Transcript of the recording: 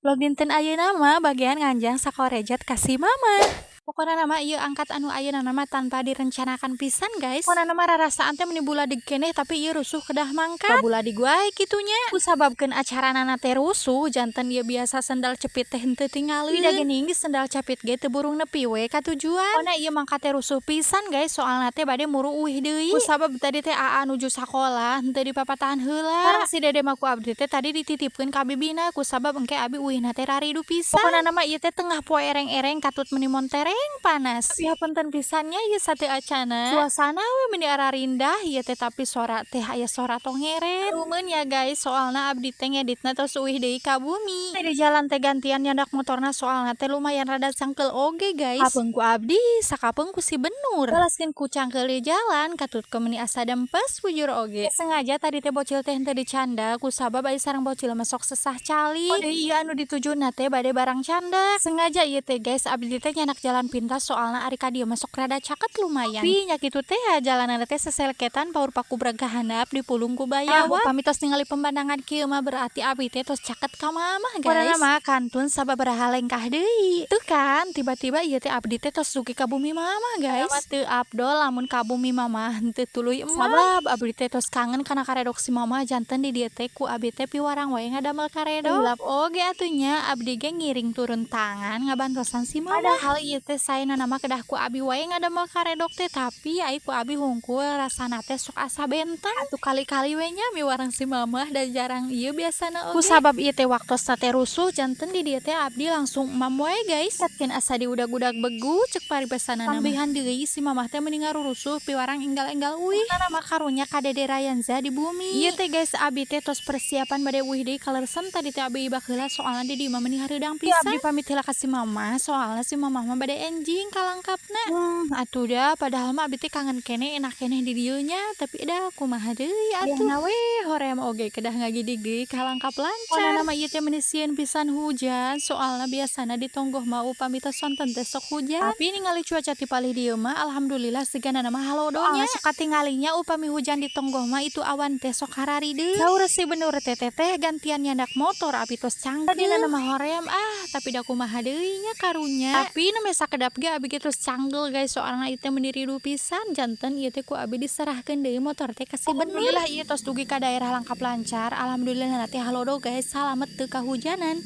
Vlog dinten ayeuna mah bagian nganjang sakorejet ka si Mama. Pokona mah ieu angkat anu ayeuna mah tanpa direncanakan pisan, guys. Pokona mah rarasaan teh meni buladig keneh, tapi ieu rusuh kedah mangkat. Buladig wae kitu nya. Kusababkeun acaranana teh rusuh, janten ieu biasa sendal cepit teh henteu tinggaleun. Da geuning di sendal capit ge teu burung nepi we ka tujuan. Pokona ieu mangkat teh rusuh pisan, guys, soalna teh bade muru uih deui. Kusabab tadi teh Aa nuju sakola henteu dipapatahan heula. Sareng si Dede mah ku abdi teh tadi dititipkeun ka bibina, kusabab engke abi uihna teh raridu pisan. Pokona mah ieu teh tengah poe ereng-ereng, katut meni montereng panas. Tapi hapunten pisan nya, ieu sateuacana. Suasana we meni ararindah ieu teh, tapi sora teh aya sora tongeret. Rumeun ya, guys, soalna abdi teh ngeditna tos uih deui ka bumi. Di jalan teh gantian nyandak motorna, soalna teh lumayan rada cangkeul oge, guys. Kapeung ku abdi, sakapeung ku si Benur. Balaskeun ku cangkeul di jalan, katut ke meni asa dempes bujur oge. Sengaja tadi teh bocil teh henteu dicanda, kusabab aya sareng bocil mah sok sesah calik. Oh deui, ieu anu ditujuna teh bade barang candak. Sengaja ieu teh, guys, abdi teh nyandak jalan pintas, soalna ari ka dieu mah sok rada caket lumayan. Tapi nya kitu teh ya, jalanna teh seseleketan paur pakubrag ka handap dipulung ku bayawak. Upami tos ningali pemandangan kieu mah berarti abi teh tos caket ka Mamah, guys. Pokona mah kantun sababaraha lengkah deui. Tuh kan, tiba-tiba ieu teh abdi teh tos dugi ka bumi Mama, guys. Teu afdol lamun ka bumi Mama henteu tuluy emam. Sabab abdi teh tos kangen kana karedok si Mama, janten di dieu teh ku abdi teh piwarang wae ngadamel karedok. Hilap oge atuh nya, abdi ge ngiring turun tangan ngabantosan si Mama. Padahal ieu teh saena mah kedah ku abi wae ngadamel karedok teh, tapi ai ku abi hungkul rasana teh sok asa benten. Atuh kali-kali we nya miwarang si Mamah da jarang ieu biasana oge. Kusabab ieu teh waktosna teh rusuh, janten di dieu teh abdi langsung emam wae, guys. Satkeun asa diudag-udag begu cek paribasana. Tambihan deui si Mamah teh meni ngarurusuh piwarang enggal-enggal uih. Pokona mah karunya ka Dede Rayanza di bumi. Ieu teh, guys, abi teh tos persiapan bade uih deui. Kaleresan tadi teh abi ibak heula, soalna di dieu mah meni hareudang pisan. Abdi pamit heula ka si Mamah, soalna si Mamah mah bade enjing kalangkapna. Atuh da padahal mah abi teh kangen keneh, enak keneh di dieu nya, tapi da kumaha deui atuh. Biasana we hoream oge kedah ngagidig deui kalangkap lancar. Pokona mah ieu teh meni sieun pisan hujan, soalna biasana di Tonggoh mah upami tos sonten teh sok hujan. Tapi ningali cuaca ti palih dieu mah alhamdulillah sigana mah halodo nya. Sok katinggalinya upami hujan di Tonggoh mah itu awan teh sok hararideung. Saur si Benur teh, "Teteh gantian nyandak motor, abi tos cangkeul." Tadina mah hoream ah, tapi da kumaha deui nya, karunya. Tapi nembe sakedap ge abi ge tos canggeul, guys, soalna ieu teh meni riduh pisan, janten ieu teh ku abi diserahkeun deui motor teh ka si Benur. Alhamdulillah ieu tos dugi ka daerah Langkap lancar. Alhamdulillah teh halodo, guys, salamet teu kahujanan.